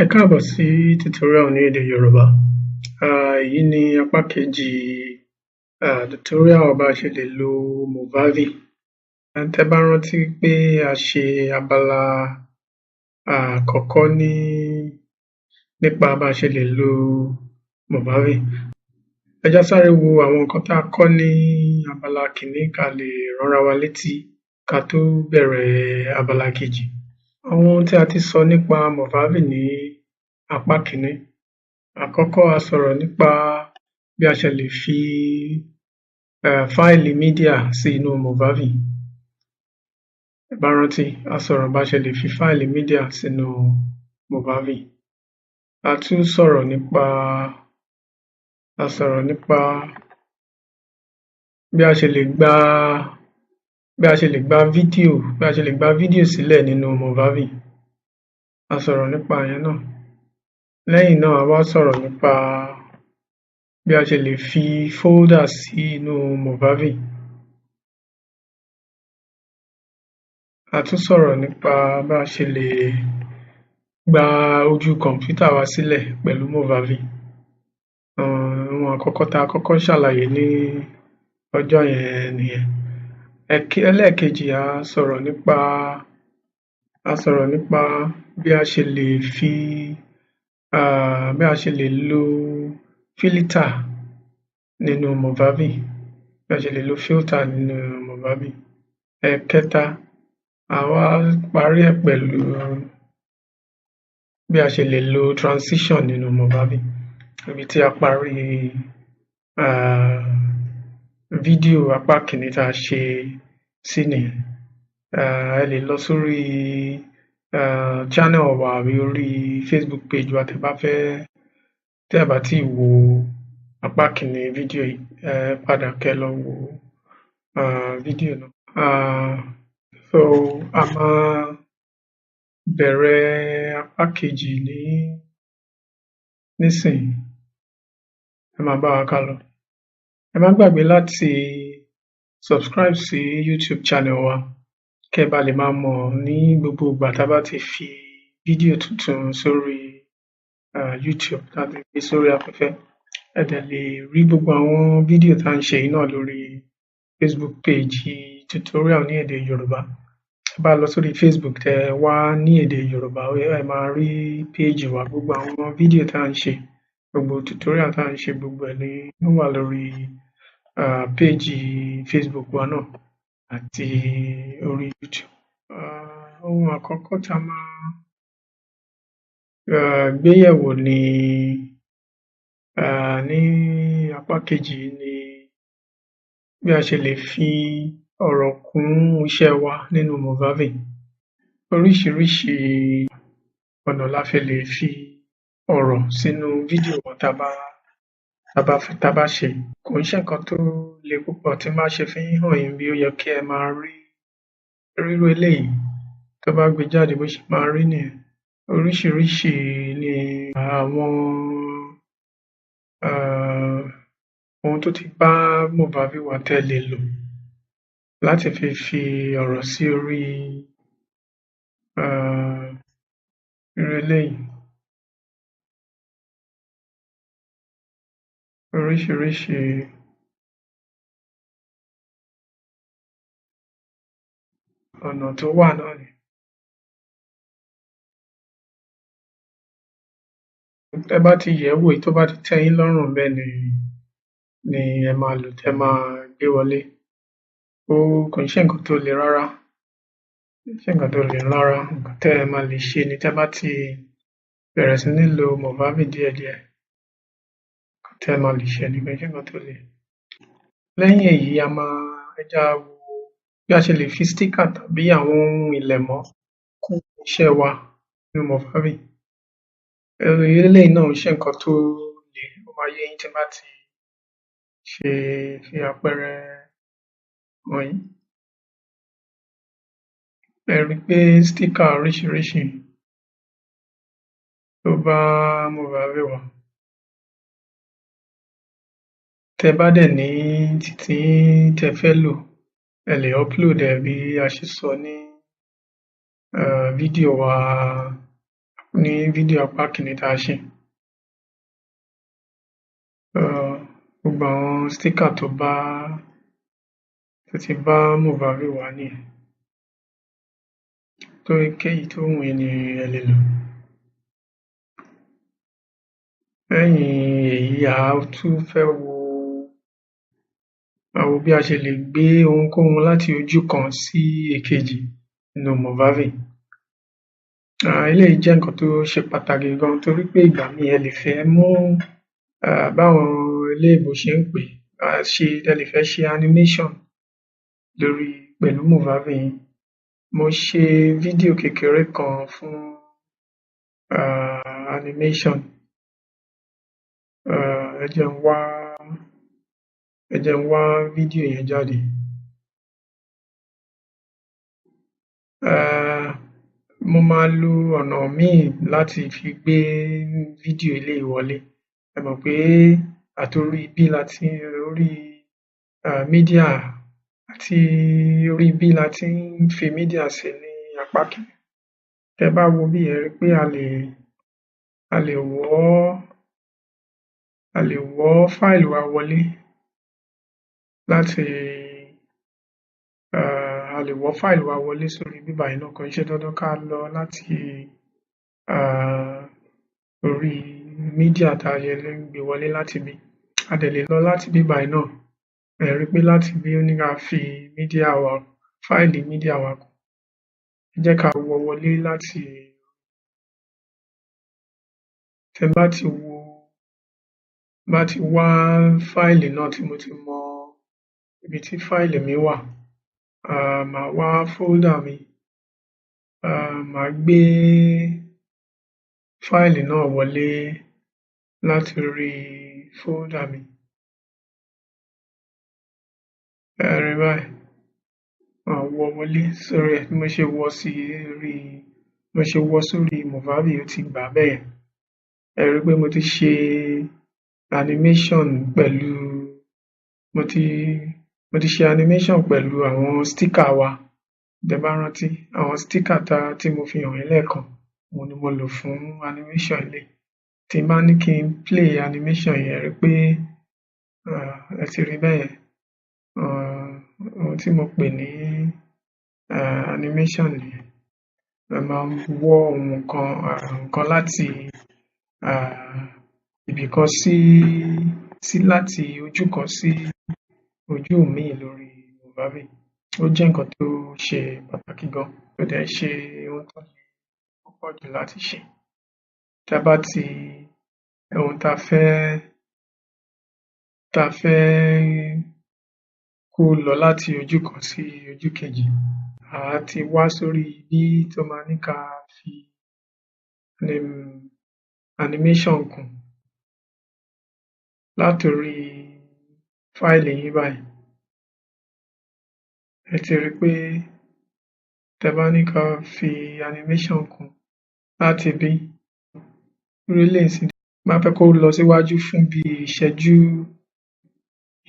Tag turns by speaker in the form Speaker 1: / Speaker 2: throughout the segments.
Speaker 1: Ẹ káàbọ̀ sí tutorial ní èdè Yorùbá. Èyí ni apá kejì tutorial bá a ṣe lè lo Movavi. Tẹ́ bá rántí pé a ṣe abala àkọ́kọ́ nípa bá a ṣe lè lo Movavi. Ẹ jẹ́ á sáré wo àwọn nǹkan tá a kọ́ ní abala kìíní ká lè ránra wa létí ká tó bẹ̀rẹ̀ abala kejì. Àwọn ohun tí a ti sọ nípa Movavi ní apá kìíní. Àkọ́kọ́, a sọ̀rọ̀ nípa bí a ṣe lè fi fáìlì media sí inú Movavi. Tẹ́ bá rántí, a sọ̀rọ̀ bá ṣe lè fi fáìlì media sínú Movavi. A tún sọ̀rọ̀ nípa bí a ṣe lè gba bí a ṣe lè gba fídíò bí a ṣe lè gba fídíò sílẹ̀ nínú Movavi. A sọ̀rọ̀ nípa ìyẹn náà. Lẹ́yìn náà, a wá sọ̀rọ̀ nípa bí a ṣe lè fi folder sí inú Movavi. A tún sọ̀rọ̀ nípa bá a ṣe lè gba ojú kọ̀m̀pútà wa sílẹ̀ pẹ̀lú Movavi. Ohun àkọ́kọ́ tá a kọ́kọ́ ṣàlàyé ní ọjọ́ yẹn nìyẹn. Ẹlẹ́ẹ̀kejì, a sọ̀rọ̀ nípa bí a ṣe lè fi bí a ṣe lè lo filter nínú Movavi, bí a ṣe lè lo filter nínú Movavi. Ẹ̀kẹta, a wá parí ẹ̀ pẹ̀lú bí a ṣe lè lo transition nínú Movavi. Ibi tí a parí fídíò apá kìíní tá a ṣe sí nìyẹn. Ẹ lè lọ sórí channel wa àbí orí Facebook page wa tẹ́ bá fẹ́. Tẹ́ ẹ̀ bá tíì wo apá kìíní fídíò yìí, ẹ padà kẹ́ lọ wo fídíò náà. So a máa bẹ̀rẹ̀ apá kejì ní nísìnyí. Ẹ máa bá wa ká lọ. Ẹ má gbàgbé láti subscribe sí YouTube channel wa kẹ́ ẹ bá lè máa mọ̀ ní gbogbo ìgbà tá a bá ti fi fídíò tuntun sórí YouTube, tá a ti gbé sórí afẹ́fẹ́. Ẹ dẹ̀ lè rí gbogbo àwọn fídíò tá à ń ṣe yìí náà lórí Facebook page tutorial ní èdè Yorùbá. Tẹ́ bá lọ sórí Facebook, tẹ́ ẹ wá ní èdè Yorùbá, ẹ máa rí page wa. Gbogbo àwọn fídíò tá à ń ṣe, gbogbo tutorial tá à ń ṣe, gbogbo ẹ̀ ni ó wà lórí page Facebook wa náà àti orí YouTube. Ohun àkọ́kọ́ tá a máa gbé yẹ̀wò ní apá kejì yìí ni bí a ṣe lè fi ọ̀rọ̀ kún iṣẹ́ wa nínú Movavi. Oríṣiríṣi ọ̀nà la fi lè fi ọ̀rọ̀ sínú fídíò wa tá a bá ṣe. Kò ń ṣe nǹkan tó le púpọ̀. Tí n bá ṣe fi ń hàn yín bí ó yẹ kí ẹ máa rí irú eléyìí, tó bá gbé jáde, bó ṣe máa rí nìyẹn. Oríṣiríṣi ni àwọn ohun tó ti bá Movavi wá tẹ́ ẹ lè lò láti fi fi ọ̀rọ̀ sí orí irú eléyìí. Oríṣiríṣi ọ̀nà tó wà náà ni. Tẹ́ bá ti yẹ̀ ẹ́ wò, èyí tó bá ti tẹ́ yín lọ́rùn ńbẹ̀ ni ẹ máa lò tẹ́ máa gbé wọlé. Kò ń ṣe nǹkan tó le rárá. Kò ń ṣe nǹkan tó le rárá. Nǹkan tẹ́ ẹ máa lè ṣe ni tẹ́ bá ti bẹ̀rẹ̀ sí ní lo Movavi díẹ̀díẹ̀. Nǹkan tẹ́ ẹ máa lè ṣe ni, kò ń ṣe nǹkan tó le. Lẹ́yìn èyí, a máa ẹ jẹ́ á wo bí a ṣe lè fi sticker tàbí àwọn ohun ìlẹ̀mọ́ kún iṣẹ́ wa nínú Movavi. Eléyìí náà ò ń ṣe nǹkan tó le. Ó máa yé yín tí n bá ti Ṣe fi àpẹẹrẹ hàn yín. Ẹ rí pé sticker oríṣiríṣi ló bá Movavi wá. Tẹ́ bá dẹ̀ ní títiyín tẹ́ fẹ́ lò, ẹ lè upload ẹ̀ bí a ṣe sọ ní fídíò wa, ní fídíò apá kìíní tá a ṣe. Gbogbo àwọn sticker tó ti bá Movavi wá nìyẹn. Tó èyíkéyìí tó wù yín ni ẹ lè lò. Lẹ́yìn èyí, à á tún fẹ́ wo bí a ṣe lè gbé ohunkóhun láti ojú kan sí èkejì nínú Movavi. Eléyìí jẹ́ nǹkan tó ṣe pàtàkì gan, torí pé ìgbà míì ẹ lè fẹ́ mú, báwọn eléèbó ṣe ń pè é, ṣe ẹ lè fẹ́ ṣe animation lórí pẹ̀lú Movavi yín. Mo ṣe fídíò kékeré kan fún animation. Ẹ jẹ́ n wá fídíò yẹn jáde. Mo máa lo ọ̀nà míì láti fi gbé fídíò eléyìí wọlé. Ẹ mọ̀ pé àtorí ibí la ti orí media àti orí ibí la ti ń fi media sí ní apá kìíní. Tẹ́ bá wo ibí, ẹ rí pé a lè wọ́ fáìlì wa wọlé láti a lè wọ́ fáìlì wa wọlé sórí ibí báyìí náà. Kò ń ṣe dandan ká lọ láti orí media tá a ṣe ń gbé wọlé láti ibí. A dẹ̀ lè lọ láti ibí báyìí náà. Ẹ rí pé láti ibí, ó ní ká fi media wa, fáìlì media wa kù. Ẹ jẹ́ ká wọ́ wọlé láti tẹ́ bá ti wo bá ti wá fáìlì náà tí mo ti mọ ibi tí fáìlì mi wà, màá wá folder mi, màá gbé fáìlì náà wọlé láti orí folder mi. Ẹ rí báyìí, màá wọ́ wọlé sórí ẹ̀. Bí mo ṣe wọ́ sí orí, bí mo ṣe wọ́ sórí Movavi, ó ti gbà bẹ́ẹ̀. Ẹ rí pé mo ti ṣe animation pẹ̀lú mo ti ṣe animation pẹ̀lú àwọn sticker wa. Tẹ́ bá rántí, àwọn sticker tí mo fi hàn yín lẹ́ẹ̀kan, òun ni mo lò fún animation eléyìí. Tí n bá ní kí n play animation yẹn, ẹ rí pé ẹ ti rí bẹ́yẹn. Ohun tí mo pè ní animation nìyẹn. Ẹ máa wọ́ ohun kan, nǹkan láti ibì kan sí láti ojú kan sí ojú míì lórí Movavi. Ó jẹ́ nǹkan tó ṣe pàtàkì gan, kò dẹ̀ ṣe ohun tó le púpọ̀ jù láti ṣe. Tá bá ti ohun tá fẹ́ kó lọ láti ojú kan sí ojú kejì, à á ti wá sórí ibí tó máa ní ká fi animation kùn látorí fáìlì yín báyìí. Ẹ ti rí pé tẹ́ bá ní ká fi animation kùn láti ibí, irú eléyìí nísìnyí, bá fẹ́ kó lọ síwájú fún bí ìṣẹ́jú,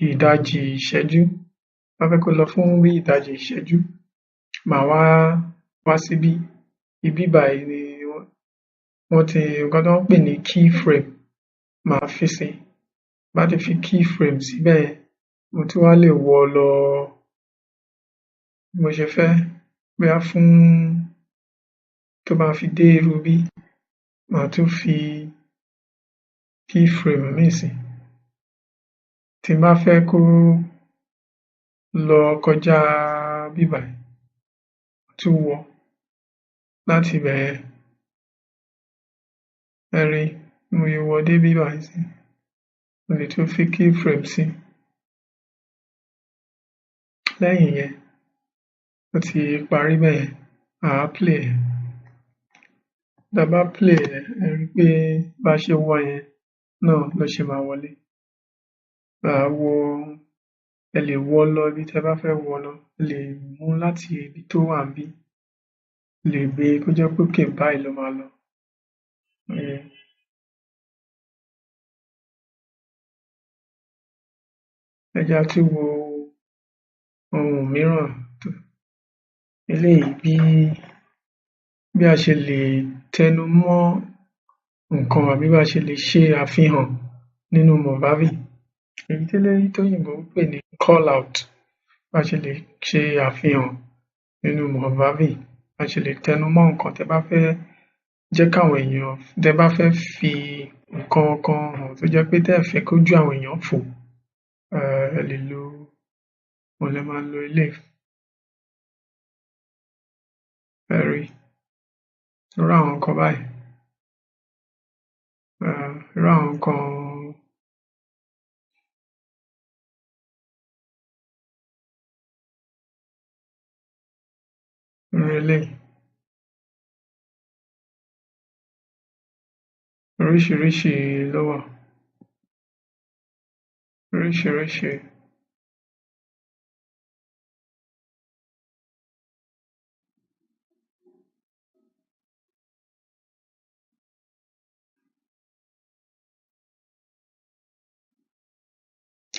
Speaker 1: ìdajì ìṣẹ́jú, bá fẹ́ kó lọ fún bí ìdajì ìṣẹ́jú, màá wá wá síbí. Ibí báyìí ni wọ́n ti nǹkan tó ń pè ní key frame, màá fi sí. Bá ti fi key frame síbẹ̀ yẹn, mo tún wá lè wọ́ lọ bí mo ṣe fẹ́, bóyá fún tó bá fi dé irú ibí, màá tún fi key frame míì sí. Tí n bá fẹ́ kó lọ kọjá ibí báyìí, tún wọ́ láti ibẹ̀ yẹn. Ẹ rí bí mo ṣe wọ́ dé ibí báyìí nísìnyí, mo lè tún fi key frame sí. Lẹ́yìn yẹn, ó ti parí bẹ́yẹn, à á play ẹ̀. Tá bá play ẹ̀, ẹ rí pé bá ṣe wọ́ yẹn náà ló ṣe máa wọlé. Wọ ẹ lè wọ́ lọ ibi tẹ́ bá fẹ́ wọ́ lọ. Ẹ lè mú láti ibi tó wà níbí, ẹ lè gbé kó jẹ́ pé òkè báyìí ló máa lọ. Ẹ jẹ́ á tún wo ohun mìíràn. Eléyìí, bí a ṣe lè tẹnu mọ́ nǹkan àbí bí a ṣe lè ṣe àfihàn nínú Movavi, èyí tí tóyìnbó ń pè ní call out. Bí a ṣe lè ṣe àfihàn nínú Movavi, bí a ṣe lè tẹnu mọ́ nǹkan tẹ́ bá fẹ́ jẹ́ káwọn èèyàn, tẹ́ bá fẹ́ fi nǹkan kan hàn tó jẹ́ pé tẹ́ ẹ̀ fẹ́ kójú àwọn èèyàn fò, ẹ lè lo òun lẹ máa lo eléyìí. Ẹ rí irú àwọn nǹkan báyìí, irú àwọn nǹkan irú eléyìí, oríṣiríṣi ló wà, oríṣiríṣi.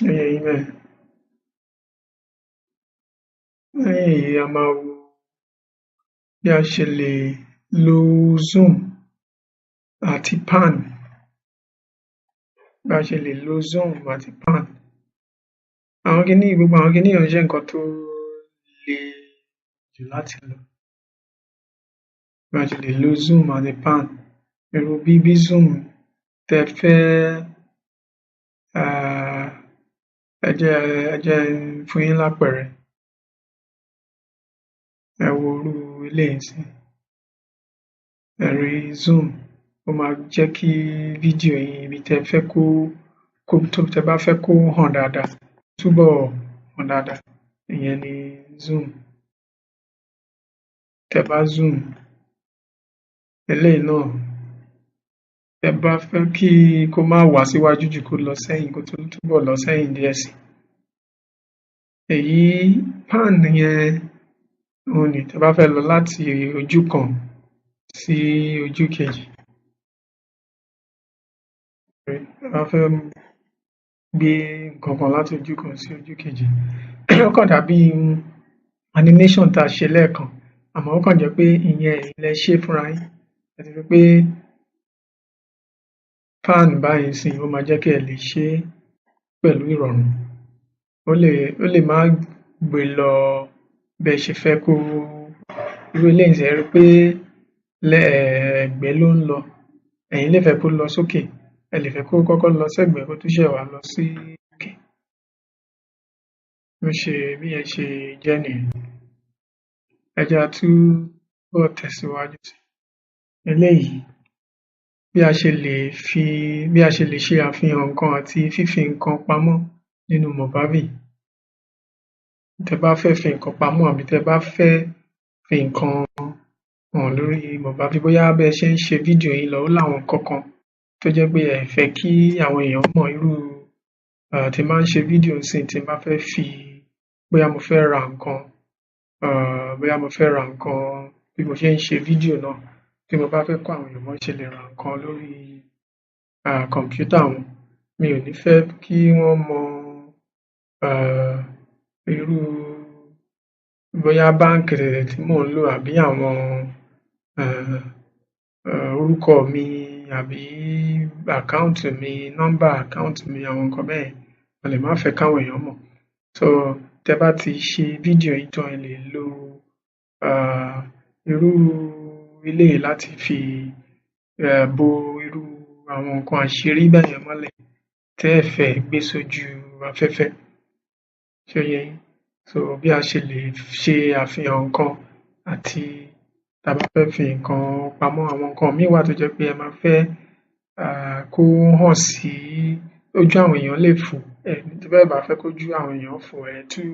Speaker 1: Ó yé yín bẹ́ẹ̀. Lẹ́yìn èyí, a máa wo bí a ṣe lè lo zoom àti pan, bí a ṣe lè lo zoom àti pan. Àwọn kiní yìí, gbogbo àwọn kiní yìí ò ń ṣe nǹkan tó le jù láti lò. Bí a ṣe lè lo zoom àti pan, irú bí zoom tẹ́ fẹ́, ẹ jẹ́ n fún yín lápẹẹrẹ. Ẹ wo irú eléyìí nísìnyí. Ẹ rí zoom, ó máa jẹ́ kí fídíò yín, ibi tẹ́ fẹ́ kó tẹ́ bá fẹ́ kó hàn dáadáa, túbọ̀ hàn dáadáa. Ìyẹn ni zoom. Tẹ́ bá zoom eléyìí náà, tẹ́ bá fẹ́ kí kó má wá síwájú jù, kó lọ sẹ́yìn, kó tún túbọ̀ lọ sẹ́yìn díẹ̀ sí. Èyí pan yẹn, òun ni tẹ́ bá fẹ́ lọ láti ojú kan sí ojú kejì. Tẹ́ bá fẹ́ gbé nǹkan kan láti ojú kan sí ojú kejì. Ó kàn dàbí animation tá a ṣe lẹ́ẹ̀kan, àmọ́ ó kàn jẹ́ pé ìyẹn ẹ̀yin lẹ ṣé fúnra yín. Ẹ ti rí pé pan báyìí nísìnyí, ó máa jẹ́ kí ẹ lè ṣe é pẹ̀lú ìrọ̀rùn. Ó lè má gbé lọ bẹ́ ṣe fẹ́ kó. Irú eléyìí nísìnyí, ẹ rí pé ẹ̀gbẹ́ ló ń lọ. Ẹ̀yin lè fẹ́ kó lọ sókè, ẹ lè fẹ́ kó kọ́kọ́ lọ sẹ́gbẹ̀ẹ́, kó tún ṣẹ̀ wá lọ sí òkè. Bó ṣe bí yẹn ṣe jẹ́ nìyẹn. Ẹ jẹ́ á túbọ̀ tẹ̀síwájú sí. Eléyìí, bí a ṣe lè fi bí a ṣe lè ṣe àfihàn nǹkan àti fífi nǹkan pamọ́ nínú Movavi. Tẹ́ bá fẹ́ fi nǹkan pamọ́ àbí tẹ́ bá fẹ́ fi nǹkan hàn lórí Movavi, bóyá bẹ́ ṣe ń ṣe fídíò yín lọ, ó láwọn nǹkan kan tó jẹ́ pé ẹ fẹ́ kí àwọn èèyàn mọ̀. Irú tí n bá ń ṣe fídíò nísìnyí, tí n bá fẹ́ fi, bóyá mo fẹ́ ra nǹkan, bóyá mo fẹ́ ra nǹkan bí mo ṣe ń ṣe fídíò náà, tí mo bá fẹ́ kọ́ àwọn èèyàn bọ́n ṣe lè ra nǹkan lórí kọ̀m̀pútà wọn, mi ò ní fẹ́ kí wọ́n mọ irú bóyá báǹkì tí mò ń lò àbí àwọn orúkọ mi àbí account mi, nọ́mbà account mi, àwọn nǹkan bẹ́yẹn. Mo lè má fẹ́ káwọn èèyàn mọ̀. So tẹ́ bá ti ṣe fídíò yín tán, ẹ lè lo irú eléyìí láti fi bo irú àwọn nǹkan àṣírí bẹ́yẹn mọ́lẹ̀ tẹ́ ẹ̀ fẹ́ gbé sójú afẹ́fẹ́. Ṣó yé yín? So bí a ṣe lè ṣe àfihàn nǹkan àti tá bá fẹ́ fi nǹkan pamọ́, àwọn nǹkan míì wà tó jẹ́ pé ẹ máa fẹ́ kó hàn sí ojú àwọn èèyàn lè fò. Tẹ́ bá fẹ́ kójú àwọn èèyàn fò, ẹ tún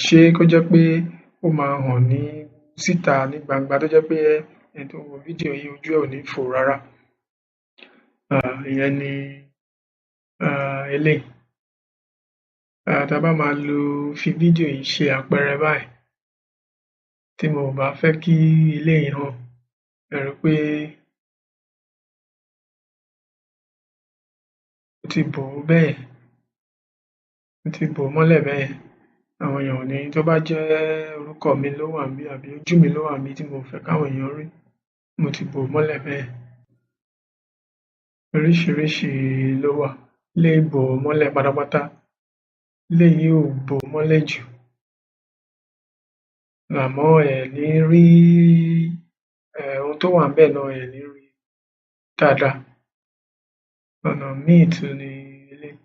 Speaker 1: ṣe kó jẹ́ pé ó máa hàn ní síta ní gbangba, tó jẹ́ pé ẹni tó ń wo fídíò yín, ojú ẹ̀ ò ní fò rárá. Ìyẹn ni eléyìí. Tá bá máa lo fi fídíò yìí ṣe àpẹẹrẹ báyìí, tí mo ò bá fẹ́ kí eléyìí hàn, ẹ rí pé ó ti bò ó bẹ́ẹ̀, ó ti bò ó mọ́lẹ̀ bẹ́yẹn. Àwọn èèyàn ò ní, tó bá jẹ́ orúkọ mi ló wà níbí àbí ojú mi ló wà níbí tí mo fẹ́ káwọn èèyàn rí, mo ti bò ó mọ́lẹ̀ bẹ́yẹn. Oríṣiríṣi ló wà. Eléyìí bò ó mọ́lẹ̀ pátápátá, eléyìí ò bò ó mọ́lẹ̀ jù, àmọ́ ẹ ní rí ohun tó wà ńbẹ̀ náà, ẹ ní rí dáadáa. Ọ̀nà míì tún ni eléyìí.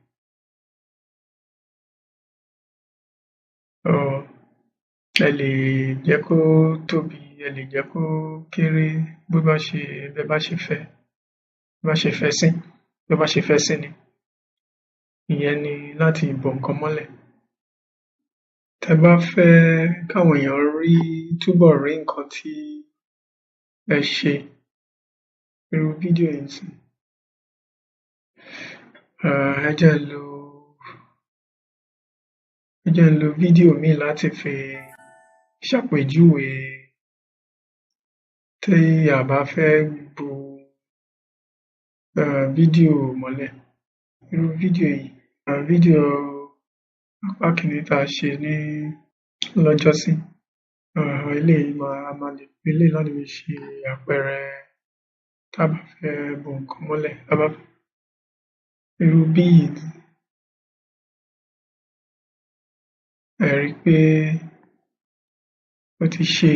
Speaker 1: Ẹ lè jẹ́ kó tóbi, ẹ lè jẹ́ kó kéré, bó bá ṣe bẹ́ bá ṣe fẹ́, bó bá ṣe fẹ́ sí, bó bá ṣe fẹ́ sí ni. Ìyẹn ni láti bo nǹkan mọ́lẹ̀. Tẹ́ bá fẹ́ káwọn èèyàn rí, túbọ̀ rí nǹkan tí ẹ ṣe, irú fídíò yìí nísìnyí. Ẹ jẹ́ n lo ẹ jẹ́ n lo fídíò míì láti fi ṣàpèjúwe tí a bá fẹ́ bo fídíò mọ́lẹ̀. Irú fídíò yìí, fídíò apá kìíní tá a ṣe ní lọ́jọ́sí. Eléyìí máa a máa lè fi eléyìí láti fi ṣe àpẹẹrẹ tá bá fẹ́ bo nǹkan mọ́lẹ̀. Tá bá irú bí yìí, ẹ rí pé ó ti ṣe,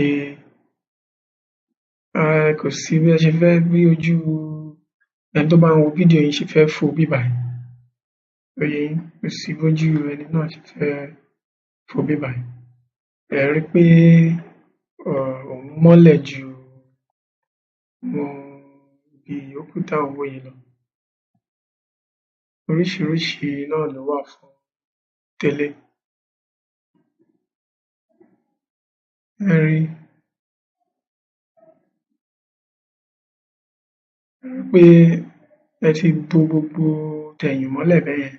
Speaker 1: kò sí bí ẹ ṣe fẹ́ bí ojú ẹni tó bá ń wo fídíò yìí ṣe fẹ́ fò ibí bàyìí. Ó yé yín, kò sí bójú ẹni náà ṣe fẹ́ fò ibí bàyìí. Ẹ rí pé òun mọ́lẹ̀ ju àwọn ìyókù tá ń wò yìí lọ. Oríṣiríṣi náà ló wà fún tẹ́lẹ̀. Ẹ rí pé ẹ ti bo gbogbo tẹ̀yìn mọ́lẹ̀ bẹ́yẹn.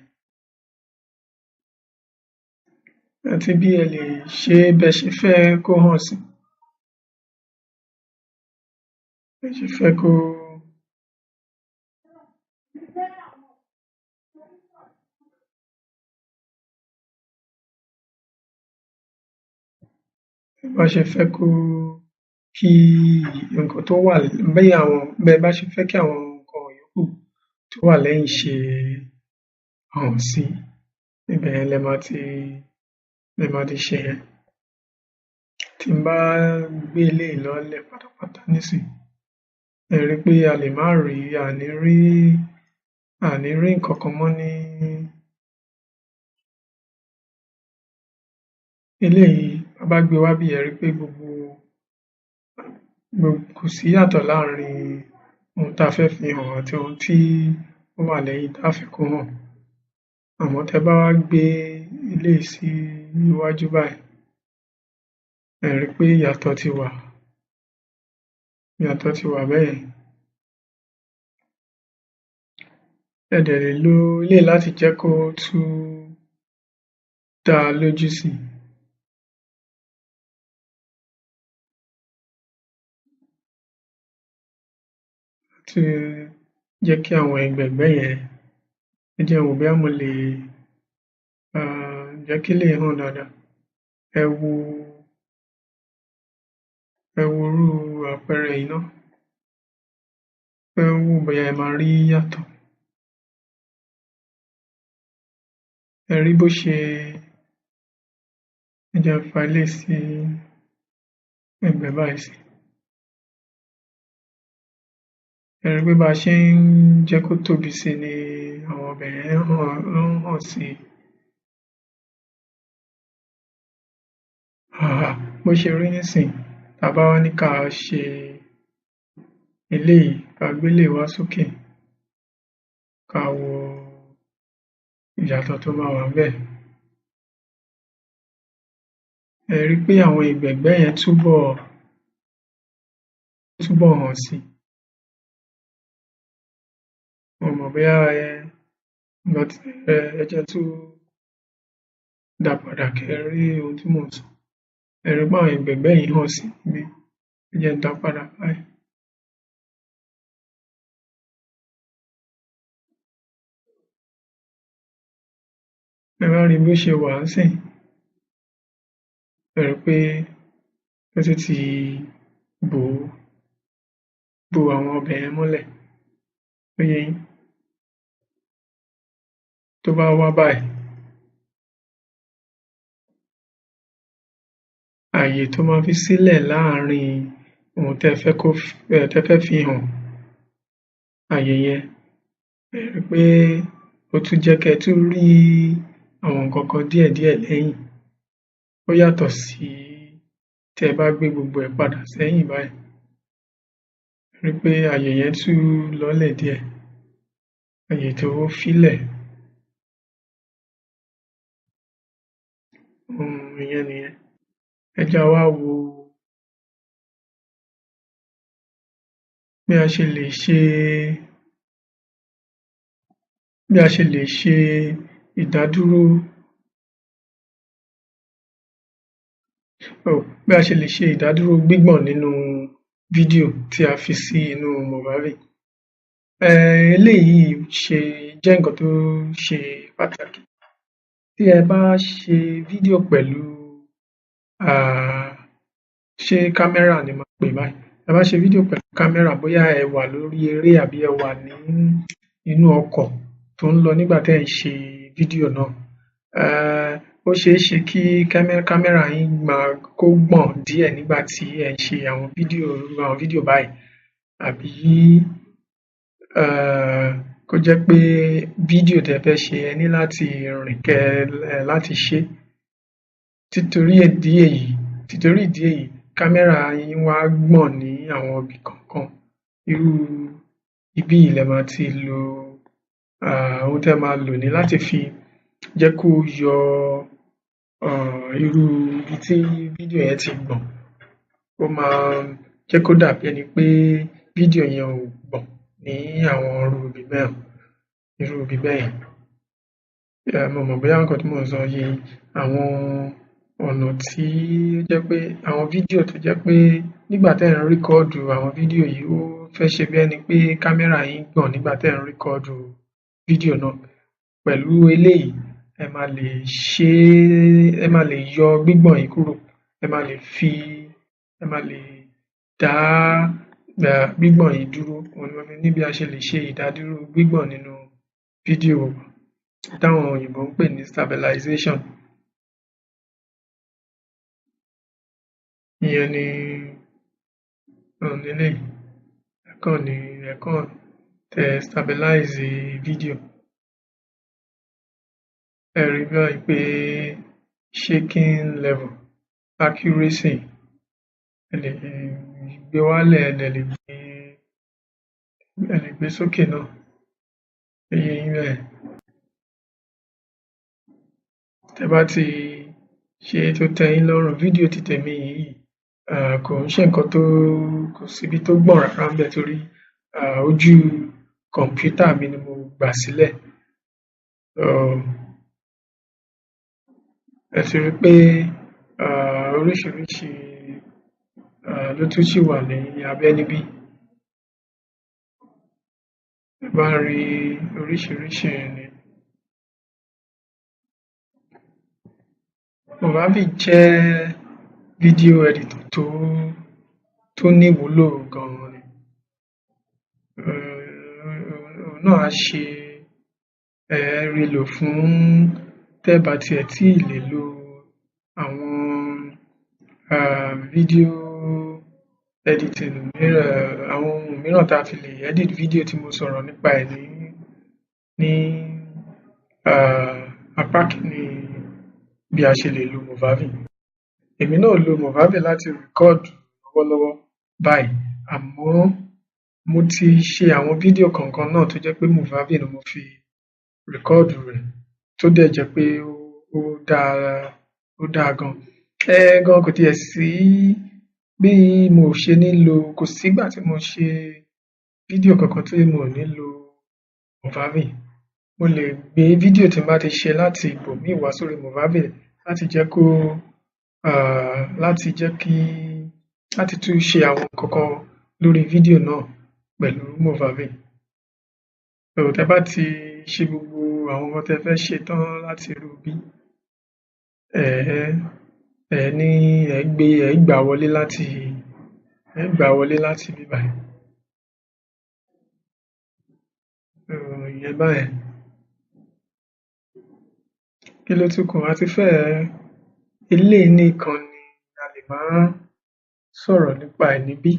Speaker 1: Àti bí ẹ lè ṣe é bẹ́ ṣe fẹ́ kó hàn sí. Bẹ́ ṣe fẹ́ kó bá ṣe fẹ́ kó kí nǹkan tó wà bí àwọn bẹ́ bá ṣe fẹ́ kí àwọn nǹkan yòókù tó wà lẹ́yìn ṣe hàn sí. Ibẹ̀ yẹn lẹ máa ti ṣe yẹn. Tí n bá gbé eléyìí lọ́lẹ̀ pátápátá nísìnyí, ẹ rí pé a lè má rí, a ní rí nǹkan kan mọ́ ní eléyìí. Tá bá gbé wá bí, ẹ rí pé gbogbo kò sí ìyàtọ̀ láàrin ohun tá fẹ́ fi hàn àti ohun tí ó wà lẹ́yìn tá fẹ́ kó hàn. Àmọ́ tẹ́ bá wá gbé eléyìí sí iwájú báyìí, ẹ rí pé ìyàtọ̀ ti wà, ìyàtọ̀ ti wà bẹ́yẹn. Ẹ dẹ̀ lè lo eléyìí láti jẹ́ kó tún dá lójú sí. Láti jẹ́ kí àwọn ẹ̀gbẹ̀ẹ̀gbẹ́ yẹn, ẹ jẹ́ n wò bóyá mo lè jẹ́ kí eléyìí hàn dáadáa. Ẹ wo irú àpẹẹrẹ yìí ná. Fẹ́ wò bóyá ẹ máa rí yàtọ̀. Ẹ rí bó ṣe, ẹ jẹ́ n fa eléyìí sí ẹ̀gbẹ́ báyìí sí. Ẹ rí pé bá ṣe ń jẹ́ kó tóbi sí ni àwọn ibẹ̀ yẹn hàn, ló ń hàn sí. Bó ṣe rí nísìnyí, tá bá wá ní ká ṣe eléyìí, ká gbé eléyìí wá sókè, ká wo ìyàtọ̀ tó máa wà ńbẹ̀. Ẹ rí pé àwọn ẹ̀gbẹ̀ẹ̀gbẹ́ yẹn túbọ̀ hàn sí. Mi ò mọ̀ bóyá ẹ jẹ́ n tún Dá padà kẹ́ ẹ rí ohun tí mò ń sọ. Ẹ rí pé àwọn ẹ̀gbẹ̀ẹ̀gbẹ́ yìí hàn sí mi. Ẹ jẹ́ n dá padà báyìí. Ẹ wá rí bó ṣe wà ńsìnyí. Ẹ rí pé ó tún ti bò ó, bo àwọn ibẹ̀ yẹn mọ́lẹ̀. Ó yé yín? Tó bá wá báyìí, àyè tó máa fi sílẹ̀ láàrin ohun tẹ́ fẹ́ kó tẹ́ fẹ́ fi hàn, àyè yẹn, ẹ rí pé ó tún jẹ́ kẹ́ ẹ tún rí àwọn nǹkan kan díẹ̀díẹ̀ lẹ́yìn. Ó yàtọ̀ sí tí ẹ bá gbé gbogbo ẹ̀ padà sẹ́yìn báyìí. Ẹ rí pé àyè yẹn tún lọ́lẹ̀ díẹ̀, àyè tó fílẹ̀. Ìyẹn nìyẹn. Ẹ jẹ́ á wá wo bí a ṣe lè ṣe bí a ṣe lè ṣe ìdádúró bí a ṣe lè ṣe ìdádúró gbígbọ̀n nínú fídíò tí a fi sí inú Movavi. Eléyìí ṣe jẹ́ nǹkan tó ṣe pàtàkì. Tí ẹ bá ṣe fídíò pẹ̀lú, ṣé kámẹ́rà ni màá pè báyìí? Ẹ bá ṣe fídíò pẹ̀lú kámẹ́rà, bóyá ẹ wà lórí eré àbí ẹ wà ní inú ọkọ̀ tó ń lọ nígbà tẹ́ ẹ̀ ń ṣe fídíò náà, ó ṣeé ṣe kí kámẹ́rà yín máa kó gbọ̀n díẹ̀ nígbà tí ẹ̀ ń ṣe àwọn fídíò, irú àwọn fídíò báyìí, àbí kó jẹ́ pé fídíò tẹ́ fẹ́ ṣe, ẹ ní láti rìn kẹ́ láti ṣe. Títorí ìdí èyí, kámẹ́rà yín wá gbọ̀n ní àwọn ibì kọ̀ọ̀kan. Irú ibí yìí lẹ máa ti lo ohun tẹ́ máa lò ní láti fi jẹ́ kó yọ irú ibi tí fídíò yẹn ti gbọ̀n. Ó máa jẹ́ kó dàbí ẹni pé fídíò yẹn ò gbọ̀n ní àwọn irú ibi bẹ́ẹ̀, irú ibi bẹ́ẹ̀ yẹn. Mi ò mọ̀ bóyá nǹkan tí mò ń sọ yé yín. Àwọn ọ̀nà tí ó jẹ́ pé àwọn fídíò tó jẹ́ pé nígbà tẹ́ ẹ̀ ń record àwọn fídíò yìí, ó fẹ́ ṣe bí ẹni pé kámẹ́rà yín gbọ̀n nígbà tẹ́ ẹ̀ ń record fídíò náà. Pẹ̀lú eléyìí, ẹ máa lè ṣe é, ẹ máa lè yọ gbígbọ̀n yìí kúrò. Ẹ máa lè dá gbígbọ̀n yìí dúró. Òhun ni mo fi ní bí a ṣe lè ṣe ìdádúró gbígbọ̀n nínú fídíò táwọn òyìnbó ń pè ní stabilization. Ìyẹn ni òun leléyìí. Ẹ kàn ní ẹ kàn tẹ stabilize fídíò. Ẹ rí báyìí pé shaking level, accuracy, ẹ lè gbé wálẹ̀, ẹ dẹ̀ lè gbé, ẹ lè gbé sókè náà. Ó yé yín bẹ́yẹn. Tẹ́ bá ti ṣe tó tẹ́ yín lọ́rùn, fídíò ti tèmi yìí kò ń ṣe nǹkan tó, kò síbi tó gbọ̀n rárá ńbẹ̀ torí ojú kọ̀m̀pútà mi ni mo gbà sílẹ̀. Ẹ ti rí pé oríṣiríṣi ló tún ṣì wà ní abẹ́ níbí. Ẹ bá rí oríṣiríṣi ni. Movavi jẹ́ fídíò editor tó ní ìwúlò gan-an ni. Òun náà á ṣe, ẹ rí lò fún tẹ́ bá tiẹ̀ tíì lè lo àwọn fídíò editing mìíràn, àwọn ohun mìíràn tá a fi lè edit fídíò tí mo sọ̀rọ̀ nípa ẹ̀ ní apá kìíní bí a ṣe lè lo Movavi. Èmi náà ò lo Movavi láti record lọ́wọ́lọ́wọ́ báyìí, àmọ́ mo ti ṣe àwọn fídíò kọ̀ọ̀kan náà tó jẹ́ pé Movavi ni mo fi record rẹ̀, tó dẹ̀ jẹ́ pé ó dáa, ó dáa gan. Gan kò tiẹ̀ sí bí mo ṣe ní lo, kò sígbà tí mo ṣe fídíò kankan tí mo ò ní lo Movavi. Mo lè gbé fídíò tí n bá ti ṣe láti ibòmíì wá sórí Movavi. láti jẹ́ kó láti jẹ́ kí láti tún ṣe àwọn nǹkan kan lórí fídíò náà pẹ̀lú Movavi. So tẹ́ bá ti ṣe gbogbo àwọn nǹkan tẹ́ fẹ́ ṣe tán láti irú bí, ẹ ẹ ní ẹ gbé ẹ gbà wọlé láti ẹ gbà wọlé láti ibí báyìí. So ìyẹn báyẹn. Kí ló tún kù? A ti fẹ́ẹ̀ eléyìí nìkan ni a lè máa sọ̀rọ̀ nípa ẹ̀ níbí,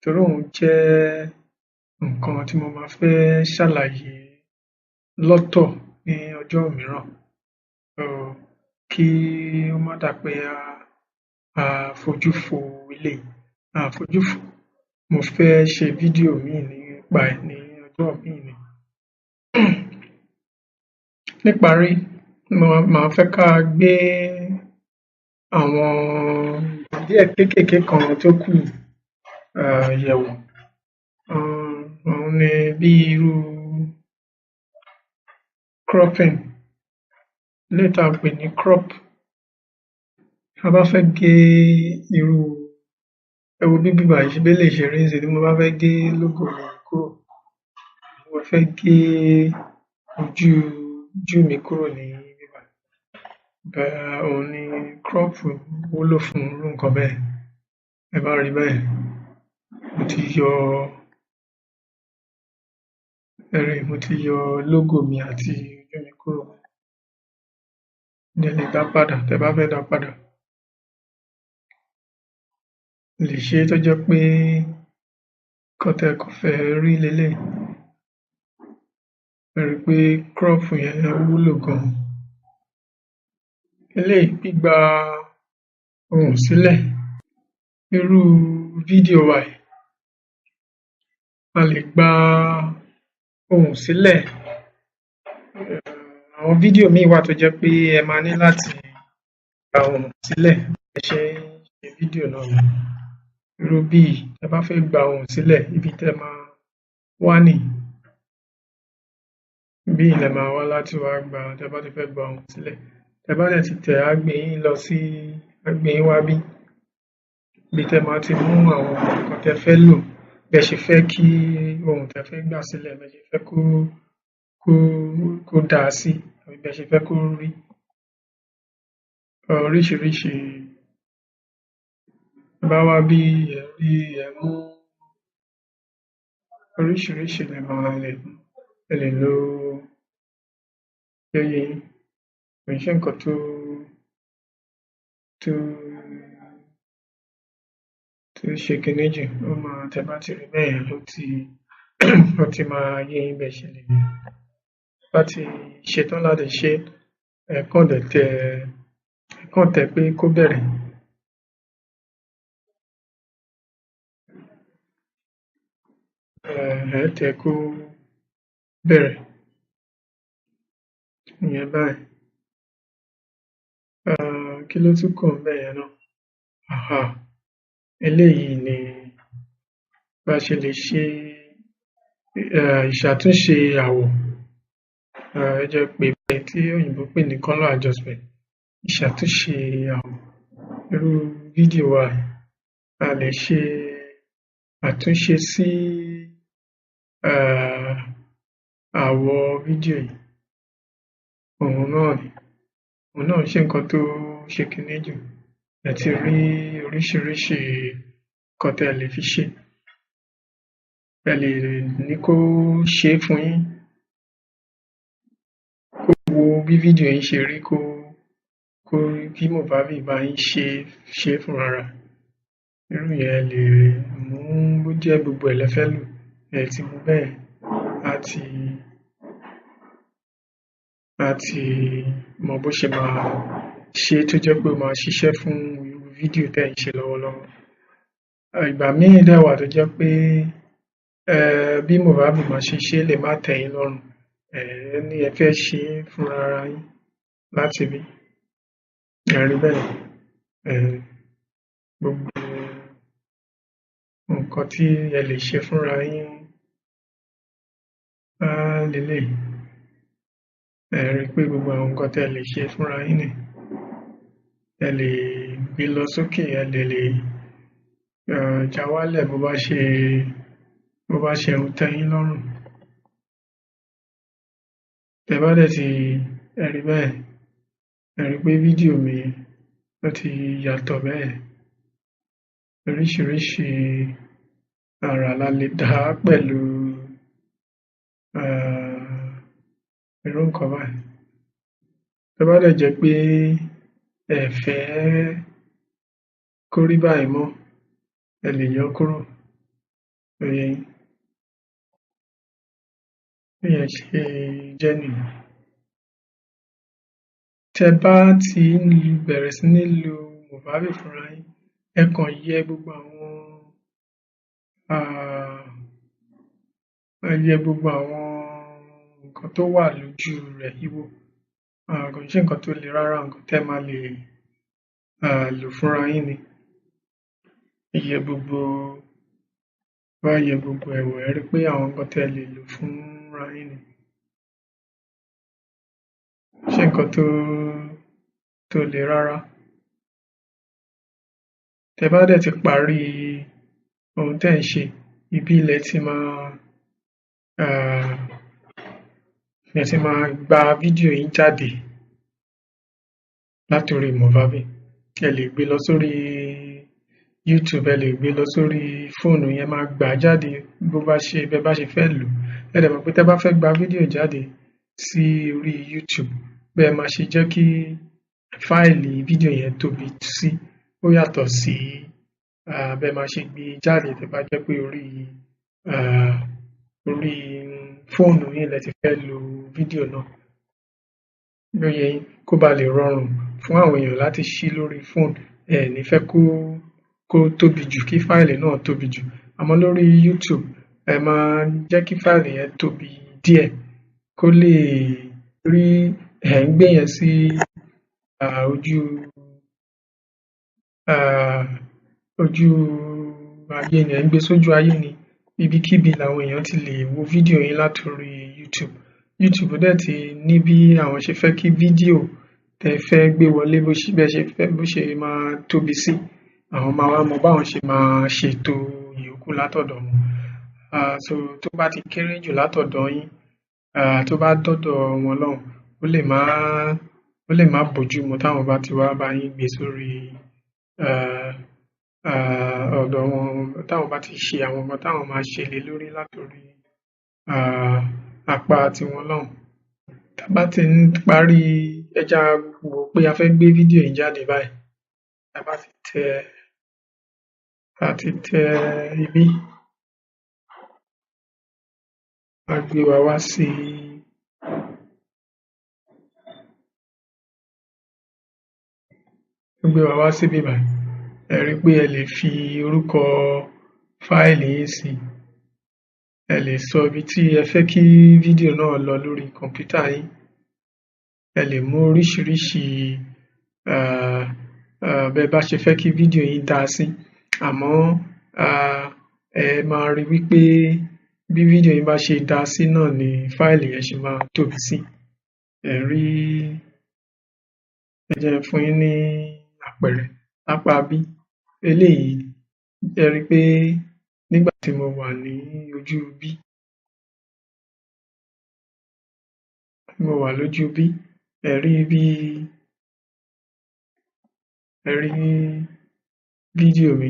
Speaker 1: torí òun jẹ́ nǹkan tí mo máa fẹ́ ṣàlàyé lọ́tọ̀ ní ọjọ́ mìíràn. So kí ó má dà pé a fojú fo eléyìí, a fojú fò. Mo fẹ́ ṣe fídíò míì nípa ẹ̀ ní ọjọ́ míì ni. Níparí, màá fẹ́ ká gbé àwọn díẹ̀ kéékèèké kan tó kù yẹ̀wò. Òun ni bí irú cropping, eléyìí tá a pè ní crop. Tá a bá fẹ́ gé irú, ẹ wo bí bíbàyìí bí eléyìí ṣe rí nísìnyí, tí mo bá fẹ́ gé logo mi kúrò, mo fẹ́ gé ojú mi kúrò ní ibí báyìí, òun ni crop wúlò fún irú nǹkan bẹ́ẹ̀. Ẹ bá rí bẹ́ẹ̀, mo ti yọ, ẹ rí, mo ti yọ logo mi àti ojú mi kúrò. Ẹ lè dá padà tẹ́ bá fẹ́ dá padà. Ẹ lè ṣe é tó jẹ́ pé nǹkan tẹ́ kàn fẹ́ rí leléyìí. Ẹ rí pé crop yẹn wúlò gan. Eléyìí, gbígba ohùn sílẹ̀. Irú fídíò wa yìí, a lè gba ohùn sílẹ̀. Àwọn fídíò míì wà tó jẹ́ pé ẹ máa ní láti gba ohùn sílẹ̀ bí ẹ ṣe ń ṣe fídíò náà lọ. Irú bí tẹ́ bá fẹ́ gba ohùn sílẹ̀, ibi tẹ́ máa wá nìyí. Ibí yìí lẹ máa wá láti wá gba tẹ́ bá ti fẹ́ gba ohùn sílẹ̀. Tẹ́ bá dẹ̀ ti tẹ̀, á gbé yín lọ sí á gbé yín wá bí. Ibi tẹ́ máa ti mú àwọn nǹkan tẹ́ fẹ́ lò, bí ẹ ṣe fẹ́ kí ohùn tẹ́ fẹ́ gbà sílẹ̀, bí ẹ ṣe fẹ́ kó dáa sí, àbí bí ẹ ṣe fẹ́ kó rí. Oríṣiríṣi. Tẹ́ bá wá bí, ẹ rí ẹ mú oríṣiríṣi lẹ máa lè mú. Ẹ lè lo ṣó yé yín. Kò ń ṣe nǹkan tó ṣe kiní jù. Ó máa tẹ́ bá ti rí bẹ́yẹn, ó ti máa yé yín bí ẹ ṣe lè bá ti ṣetán láti ṣe. Ẹ kàn dẹ̀ tẹ ẹ kàn tẹ̀ pé kó bẹ̀rẹ̀. Ẹ tẹ̀ kó bẹ̀rẹ̀. Ìyẹn báyìí. Kí ló tún kù ńbẹ̀ yẹn náà? Àhà, eléyìí ni bá ṣe lè ṣe ìṣàtúnṣe àwọ̀. Ẹ jẹ́ n pè bẹ́ẹ̀, tí òyìnbó pè ní colour adjustment. Ìṣàtúnṣe àwọ̀. Irú fídíò wa yìí, a lè ṣe àtúnṣe sí àwọ̀ fídíò yìí. Òun náà ni. Òun náà ò ṣe nǹkan tó ṣe kiní jù. Ẹ ti rí oríṣiríṣi nǹkan tẹ́ lè fi ṣe. Ẹ lè ní kó ṣe é fún yín. Kó wo bí fídíò yín ṣe rí, kó kí Movavi bá yín ṣe fúnra rẹ̀. Irú yẹn, ẹ lè mú bó jẹ́ gbogbo ẹ̀ lẹ fẹ́ lò. Ẹ ti mú bẹ́yẹn, á ti mọ bó ṣe máa ṣe tó jẹ́ pé ó máa ṣiṣẹ́ fún irú fídíò tẹ́ ń ṣe lọ́wọ́lọ́wọ́. Ìgbà míì dẹ̀ wà tó jẹ́ pé bí Movavi máa ṣe ṣé lè má tẹ́ yín lọ́rùn. Ẹ ní ẹ fẹ́ ṣe é fúnra ara yín láti ibí. Ẹ rí bẹ́yẹn. Gbogbo nǹkan tí ẹ lè ṣe fúnra yín leléyìí. Ẹ rí pé gbogbo àwọn nǹkan tẹ́ lè ṣe fúnra yín nìyí. Ẹ lè gbé lọ sókè, ẹ dẹ̀ lè já wálẹ̀ bó bá ṣe tẹ́ yín lọ́rùn. Tẹ́ bá dẹ̀ ti, ẹ rí bẹ́ẹ̀, ẹ rí pé fídíò mi ó ti yàtọ̀ bẹ́ẹ̀. Oríṣiríṣi àrà la lè dá pẹ̀lú irú nǹkan báyìí. Tó bá dẹ̀ jẹ́ pé ẹ fẹ́ kó rí báyìí mọ́, ẹ lè yọ́ kúrò. Ó yé yín? Bí ìyẹn ṣe jẹ́ nìyẹn. Tẹ́ bá ti ń bẹ̀rẹ̀ sí ní lo Movavi fúnra yín, ẹ kàn yẹ gbogbo àwọn ẹ yẹ gbogbo àwọn nǹkan tó wà lójú rẹ̀ yìí wò. Kò ń ṣe nǹkan tó le rárá, nǹkan tẹ́ máa lè lò fúnra yín ni. Ẹ yẹ gbogbo bá yẹ gbogbo ẹ̀ wò, ẹ rí pé àwọn nǹkan tẹ́ lè lò fúnra yín ni. Ṣé nǹkan tó le rárá. Tẹ́ bá dẹ̀ ti parí ohun tẹ́ ń ṣe, ibí lẹ ti máa lẹ ti máa gba fídíò yín jáde látorí Movavi. Ẹ lè gbé lọ sórí YouTube, ẹ lè gbé lọ sórí fóònù yín, ẹ máa gbà á jáde bó bá ṣe bẹ́ bá ṣe fẹ́ lò ó. Ẹ dẹ̀ mọ̀ pé tẹ́ bá fẹ́ gba fídíò jáde sí orí YouTube, bẹ́ máa ṣe jẹ́ kí fáìlì fídíò yẹn tóbi sí, ó yàtọ̀ sí bẹ́ máa ṣe gbé jáde tó bá jẹ́ pé orí fóònù yín lẹ ti fẹ́ lo fídíò náà. Ó yé yín? Kó ba lè rọrùn fún àwọn èèyàn láti ṣí lórí fóònù, ẹ ní fẹ́ kó tóbi jù, kí fáìlì náà tóbi jù. Àmọ́ lórí YouTube, ẹ máa jẹ́ kí fáìlì yẹn tóbi díẹ̀ kó lè rí ẹ̀ ń gbé yẹn sí ojú ojú ayé ni, ẹ̀ ń gbé sójú ayé ni. Ibikíbi làwọn èèyàn ti lè wo fídíò yín látorí YouTube. YouTube dẹ̀ ti ní bí àwọn ṣe fẹ́ kí fídíò tẹ́ fẹ́ gbé wọlé, bó ṣe bẹ́ ṣe fẹ́ bó ṣe máa tóbi sí. Àwọn máa wá mọ báwọn ṣe máa ṣètò ìyókù látọ̀dọ̀ wọn. So tó bá ti kéré jù látọ̀dọ̀ yín, tó bá dọ́dọ̀ wọn lọ́hùn, ó lè má bójú mu táwọn bá ti wá bá yín gbé sórí ọ̀dọ̀ wọn, táwọn bá ti ṣe àwọn nǹkan táwọn máa ṣe lé lórí látorí apá tiwọn lọ́hùn. Tá bá ti ń parí, ẹ jẹ́ á wò pé a fẹ́ gbé fídíò yìí jáde báyìí. Tá bá ti tẹ tá ti tẹ ibí, á gbé wa wá sí ó gbé wa wá síbí bàyìí. Ẹ rí pé ẹ lè fi orúkọ fáìlì yín sí. Ẹ lè sọ ibi tí ẹ fẹ́ kí fídíò náà lọ lórí kọ̀mpútà yín. Ẹ lè mú oríṣiríṣi bẹ́ bá ṣe fẹ́ kí fídíò yín dáa sí. Àmọ́ ẹ máa rí wípé bí fídíò yín bá ṣe dáa sí náà ni fáìlì yẹn ṣe máa tóbi sí. Ẹ rí, ẹ jẹ́ n fún yín ní àpẹẹrẹ lápá bí eléyìí. Ẹ rí pé nígbà tí mo wà ní ojú bí, mo wà lójú bí, ẹ rí bí, ẹ rí fídíò mi,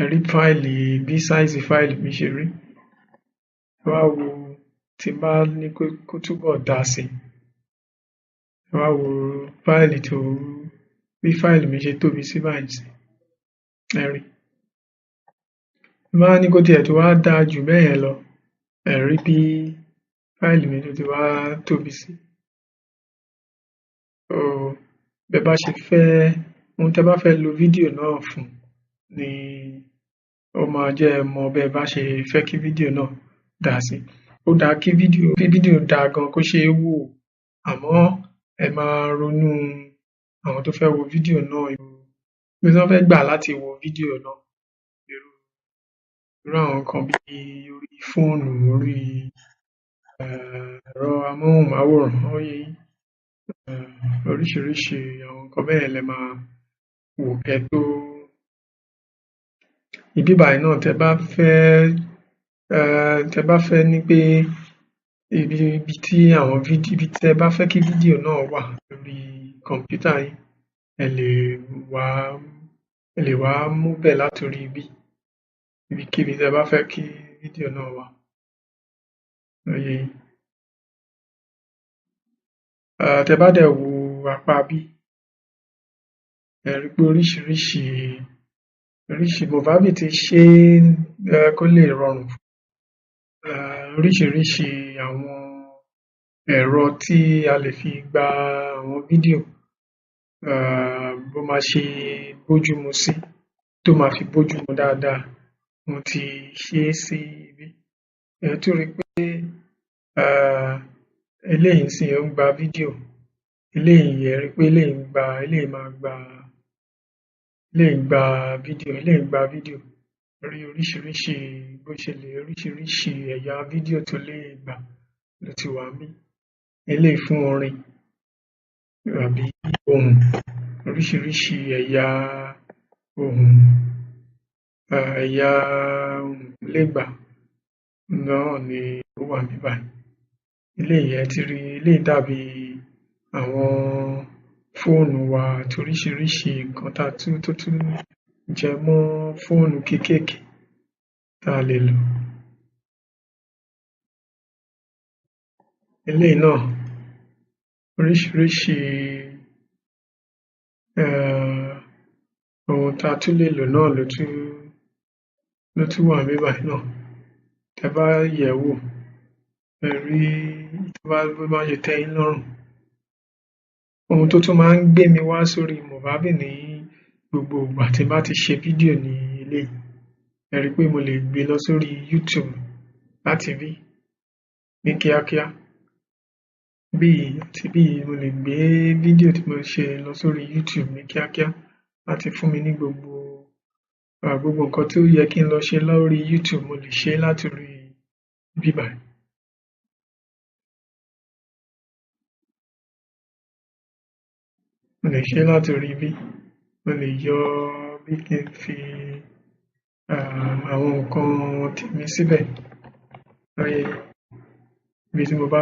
Speaker 1: ẹ rí fáìlì, bí size fáìlì mi ṣe rí. Ẹ wá wo tí n bá ní kó túbọ̀ dáa sí. Ẹ wá wo fáìlì tó bí fáìlì mi ṣe tóbi sí báyìí nísìnyí. Ẹ rí. Tí n bá ní kó tiẹ̀ tún wá dáa jù bẹ́yẹn lọ, ẹ rí bí fáìlì mi tó ti wá tóbi sí. So bẹ́ bá ṣe fẹ́, ohun tẹ́ bá fẹ́ lo fídíò náà fún ni ó máa jẹ́ ẹ mọ bẹ́ bá ṣe fẹ́ kí fídíò náà dáa sí. Ó dáa kí fídíò dáa gan, kó ṣe é wò, àmọ́ ẹ máa ronú àwọn tó fẹ́ wo fídíò náà, ibi tí wọ́n fẹ́ gbà láti wo fídíò náà. Irú àwọn nǹkan bí orí fóònù, orí ẹ̀rọ amóhùnmáwòrán, ó yé yín. Oríṣiríṣi àwọn nǹkan bẹ́yẹn lẹ máa wò kẹ́ tó. Ibí bàyìí náà, tẹ́ bá fẹ́ ní pé ibi tí àwọn fídíò, ibi tẹ́ bá fẹ́ kí fídíò náà wà lórí kọ̀mpútà yín, ẹ lè wá mú bẹ̀ láti orí ibí, ibikíbi tẹ́ bá fẹ́ kí fídíò náà wà. Ó yé yín. Tẹ́ bá dẹ̀ wo apá ibí, ẹ rí pé oríṣiríṣi oríṣi Movavi ti ṣe é kó lè rọrùn. Oríṣiríṣi àwọn ẹ̀rọ tí a lè fi gba àwọn fídíò, bó máa ṣe bójúmu sí, tó máa fi bójúmu dáadáa, wọ́n ti ṣe é sí ibí. Ẹ tún rí pé eléyìí nísìnyí, ó ń gba fídíò. Eléyìí, ẹ rí pé eléyìí ń gba, eléyìí máa gba, eléyìí ń gba fídíò, eléyìí ń gba fídíò. Rí oríṣiríṣi bó ṣe lè, oríṣiríṣi ẹ̀yà fídíò tó lè gbà ló ti wà níbí. Eléyìí fún orin àbí ohùn, oríṣiríṣi ẹ̀yà ohùn, ẹ̀yà ohùn tó lè gbà náà ni ó wà níbí báyìí. Eléyìí, ẹ ti rí, eléyìí dàbí àwọn fóònù wa àti oríṣiríṣi nǹkan tá tún tó tún jẹ mọ́ fóònù kéékèèké tá a lè lò. Eléyìí náà, oríṣiríṣi ohun tá a tún lè lò náà ló tún wà níbí báyìí náà. Tẹ́ bá yẹ̀ ẹ́ wò, ẹ rí tó bá bó bá ṣe tẹ́ yín lọ́rùn. Ohun tó tún máa ń gbé mi wá sórí Movavi ní gbogbo ìgbà tí n bá ti ṣe fídíò ní eléyìí. Ẹ rí pé mo lè gbé lọ sórí YouTube láti ibí ní kíákíá. Bí yìí àti bí yìí, mo lè gbé fídíò tí mo ṣe lọ sórí YouTube ní kíákíá láti fún mi ní gbogbo nǹkan tó yẹ kí n lọ ṣe lórí YouTube, mo lè ṣe láti orí ibí báyìí. Mo lè ṣe láti orí ibí. Mo lè yọ bí kí n fi àwọn nǹkan tèmi síbẹ̀. Lórí ibi tí mo bá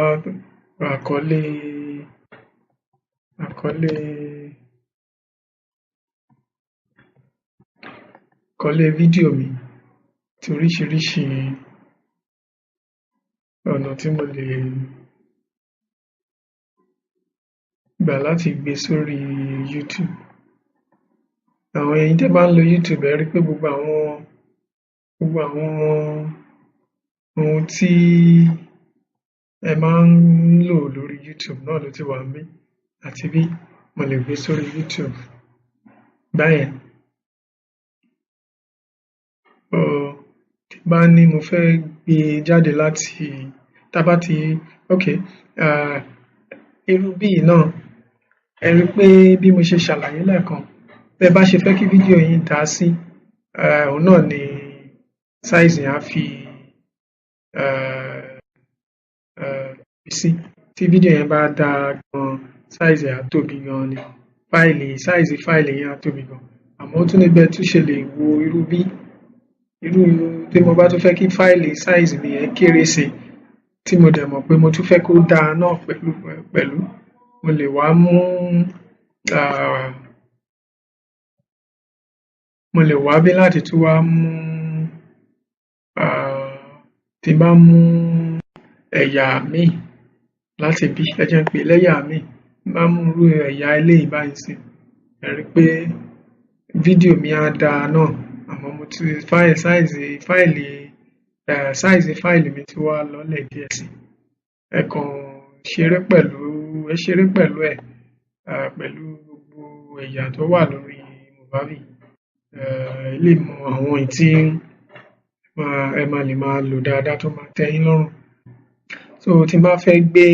Speaker 1: àkọlé fídíò mi àti oríṣiríṣi ọ̀nà tí mo lè gbà láti gbé sórí YouTube. Àwọn ẹ̀yin tẹ́ bá ń lo YouTube, ẹ rí pé gbogbo àwọn ohun tí ẹ máa ń lò lórí YouTube náà ló ti wà níbí, àti bí mo lè gbé sórí YouTube báyẹn. Tí n bá ní mo fẹ́ gbé e jáde láti tá bá ti, okay, irú bí yìí náà, ẹ rí pé bí mo ṣe ṣàlàyé lẹ́ẹ̀kan, bẹ́ bá ṣe fẹ́ kí fídíò yín dá sí, òun náà ni size yẹn á fi sí. Tí fídíò yẹn bá dáa gan, size ẹ̀ á tóbi gan ni. Fáìlì, size fáìlì yẹn á tóbi gan. Àmọ́ ó tún ní bẹ́ tún ṣe lè wo irú bí irú tí mo bá tún fẹ́ kí fáìlì size mi yẹn kéré sí, tí mo dẹ̀ mọ̀ pé mo tún fẹ́ kó dáa náà pẹ̀lú, mo lè wá bí láti tún wá mú, tí n bá mú ẹ̀yà míì láti ibí, ẹ jẹ́ n pè é lẹ́yà míì, tí n bá mú irú ẹ̀yà eléyìí báyìí nísìnyí, ẹ rí pé fídíò mi á dáa náà, àmọ́ mo ti size fáìlì, size fáìlì mi ti wá lọlẹ̀ díẹ̀ sí. Ẹ kàn ṣeré pẹ̀lú, ẹ ṣeré pẹ̀lú ẹ̀, pẹ̀lú gbogbo ẹ̀yà tó wà lórí Movavi. Ẹ lè mọ àwọn èyí tí ẹ máa lè máa lò dáadáa tó máa tẹ́ yín lọ́rùn. So tí n bá fẹ́ gbé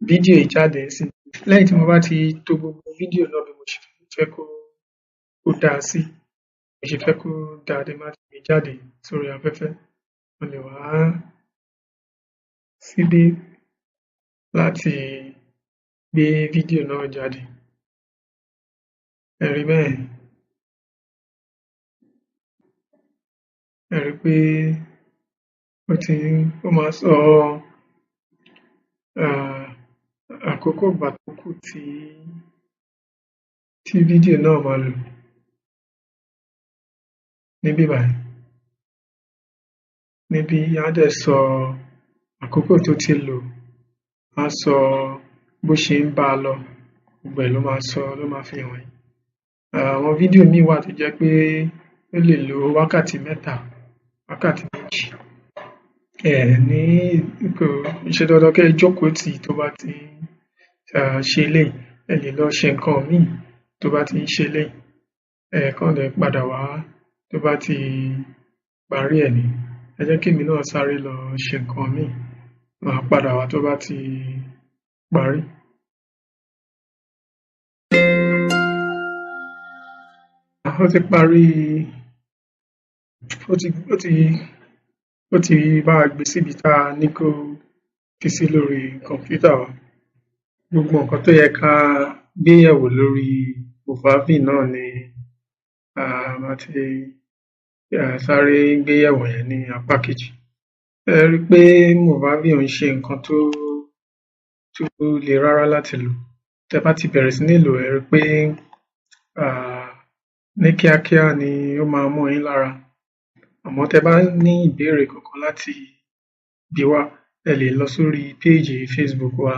Speaker 1: fídíò yìí jáde nísìnyí, lẹ́yìn tí mo bá ti to gbogbo fídíò náà bí mo ṣe fẹ́ kó dáa sí, mo ṣe fẹ́ kó dáa, tí n bá ti gbé jáde sórí afẹ́fẹ́, mo lè wá síbí láti Gbé fídíò náà jáde. Ẹ rí bẹ́yẹn. Ẹ rí pé ó máa sọ àkókò ìgbà tó kù tí fídíò náà máa lò níbí bàyìí. Níbí á dẹ̀ sọ àkókò tó ti lò, á sọ bó ṣe ń bá a lọ, gbogbo ẹ̀ ló máa sọ, ló máa fi hàn yín. Àwọn fídíò míì wà tó jẹ́ pé ó lè lo wákàtí 3, wákàtí 2. Ẹ ní kò ṣe dandan kẹ́ ẹ jókòó tì í tó bá ti ń ṣe eléyìí. Ẹ lè lọ ṣe nǹkan míì tó bá ti ń ṣe eléyìí. Ẹ kàn lè padà wá tó bá ti parí ẹ̀ ni. Ẹ jẹ́ kémi náà sáré lọ ṣe nǹkan míì, màá padà wá tó bá ti parí. Ó ti parí, ó ti bá wa gbé síbi tá a ní kó fi sí lórí kọ̀mpútà wa. Gbogbo nǹkan tó yẹ ká gbé yẹ̀wò lórí Movavi náà ni a ti sáré gbé yẹ̀wò yẹn ní apá kejì. Ẹ rí pé Movavi ò ń ṣe nǹkan tó le rárá láti lò. Tẹ́ bá ti bẹ̀rẹ̀ sí ní lò, ẹ rí pé ní kíákíá ni ó máa mọ́ yín lára. Àmọ́ tẹ́ bá ní ìbéèrè kankan láti bi wá, ẹ lè lọ sórí péèjì Facebook wa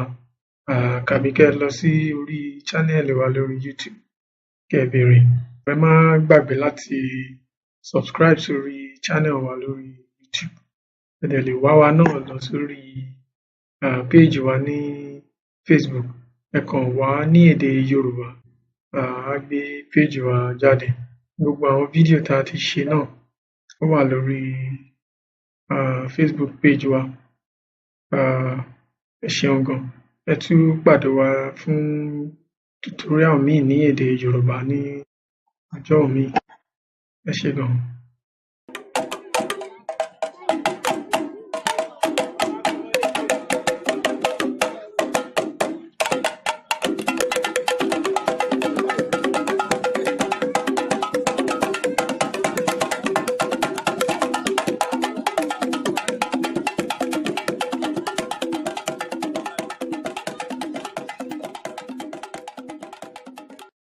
Speaker 1: tàbí kẹ́ ẹ lọ sí orí channel wa lórí YouTube kẹ́ ẹ béèrè. Ẹ má gbàgbé láti subscribe sórí channel wa lórí YouTube. Ẹ dẹ̀ lè wá wa náà lọ sórí péèjì wa ní Facebook. Ẹ kàn wá ní èdè Yorùbá, á gbé péèjì wa jáde. Gbogbo àwọn fídíò tá a ti ṣe náà ó wà lórí Facebook page wa. Ẹ ṣeun gan. Ẹ tún pàdé wa fún tutorial míì ní èdè Yorùbá ní ọjọ́ míì. Ẹ ṣé gan.